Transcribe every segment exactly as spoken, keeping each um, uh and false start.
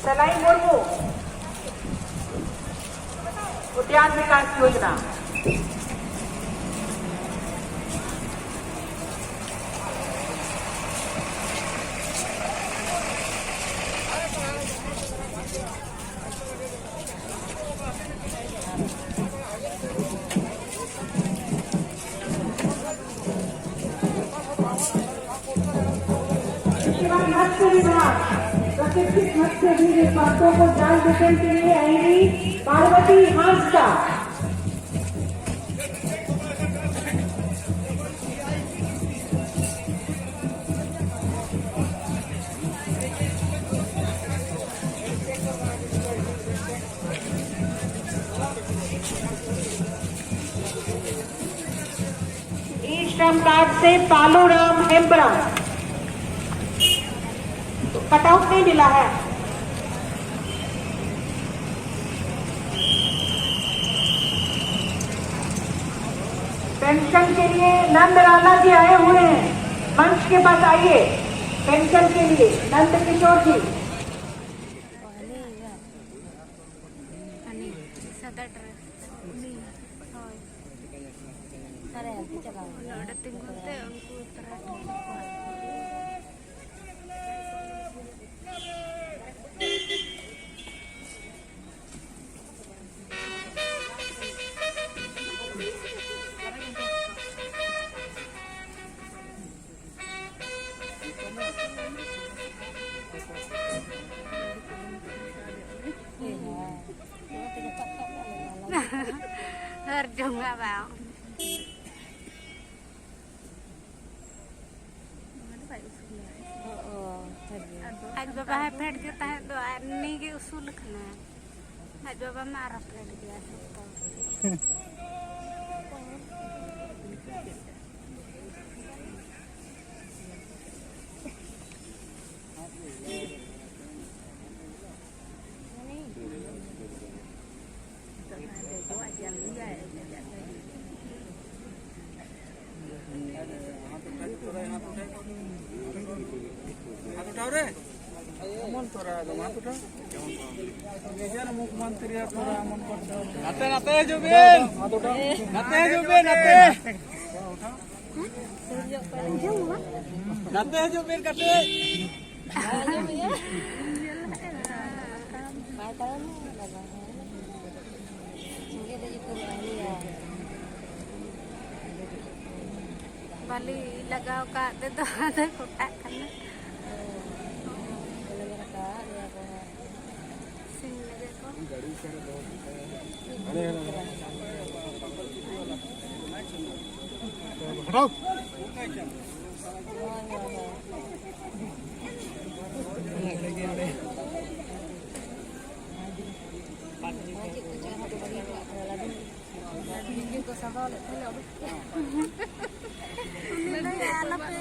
चलाई मुर्मू, उद्यान विकास योजना। मत्स्य विभाग, प्रशिक्षित मत्स्य विभाग को जाल वितरण के लिए एमडी पार्वती हांसदा। ई श्रम कार्ड से पालू राम हेम्ब्रम। कटआउट नहीं मिला है। पेंशन के लिए नंद राणा जी आए हुए हैं, मंच के पास आइए। पेंशन के लिए नंद किशोर जी। ᱱᱚᱰᱮ ᱛᱤᱸᱜᱩᱱ ᱛᱮ ᱩᱱᱠᱩ ᱛᱟᱨᱟ ᱴᱷᱮᱱ ᱠᱚ ᱟᱨ ᱡᱚᱝᱟᱜ ᱵᱟᱝ᱾ ᱱᱚᱣᱟ ᱫᱚ ᱵᱟᱭ ᱩᱥᱩᱞᱟ᱾ ᱚ, ᱚ, ᱥᱟᱹᱨᱤ᱾ ᱟᱡ ᱵᱟᱵᱟ ᱦᱚᱸ ᱯᱷᱮᱰ ᱜᱮ ᱛᱟᱦᱮᱸᱫ ᱫᱚ, ᱟᱨ ᱩᱱᱤ ᱜᱮ ᱩᱥᱩᱞ ᱠᱟᱱᱟᱭ᱾ ᱟᱡ ᱵᱟᱵᱟ ᱢᱟ ᱟᱨᱚ ᱯᱷᱮᱰ ᱜᱮᱭᱟ ᱥᱚᱠᱛᱚ᱾ ᱱᱟᱛᱮ, ᱱᱟᱛᱮ ᱦᱤᱡᱩᱜ ᱵᱤᱱ᱾ ᱱᱟᱛᱮ ᱦᱤᱡᱩᱜ ᱵᱤᱱ, ᱱᱟᱛᱮ᱾ ᱱᱟᱛᱮ ᱦᱤᱡᱩᱜ ᱵᱤᱱ ᱠᱟᱹᱴᱤᱡ᱾ ᱵᱟᱹᱞᱤ ᱞᱟᱜᱟᱣ ᱠᱟᱜ ᱛᱮᱫᱚ ᱟᱫᱚ ᱠᱚᱴᱟᱜ ᱠᱟᱱᱟ᱾ ᱥᱤᱧ ᱞᱟᱹᱜᱤᱫ ᱠᱚ᱾ ᱵᱷᱤᱰᱤᱭᱳ ᱠᱚ ᱥᱟᱸᱵᱟᱣ ᱞᱮᱫ ᱛᱟᱦᱮᱸ ᱞᱮ ᱩᱰᱩᱠ ᱠᱮᱫᱟ᱾ ᱩᱱᱤ ᱞᱟᱹᱭᱟ, "ᱟᱞᱚᱯᱮ,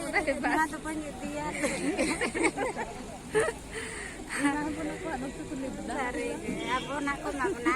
ᱚᱱᱟ ᱫᱚ ᱵᱟᱹᱧ ᱤᱫᱤᱭᱟ᱾" ᱥᱟᱹᱨᱤ ᱜᱮ, ᱟᱵᱚᱱᱟᱜ ᱠᱚ ᱮᱢᱟ ᱵᱚᱱᱟ᱾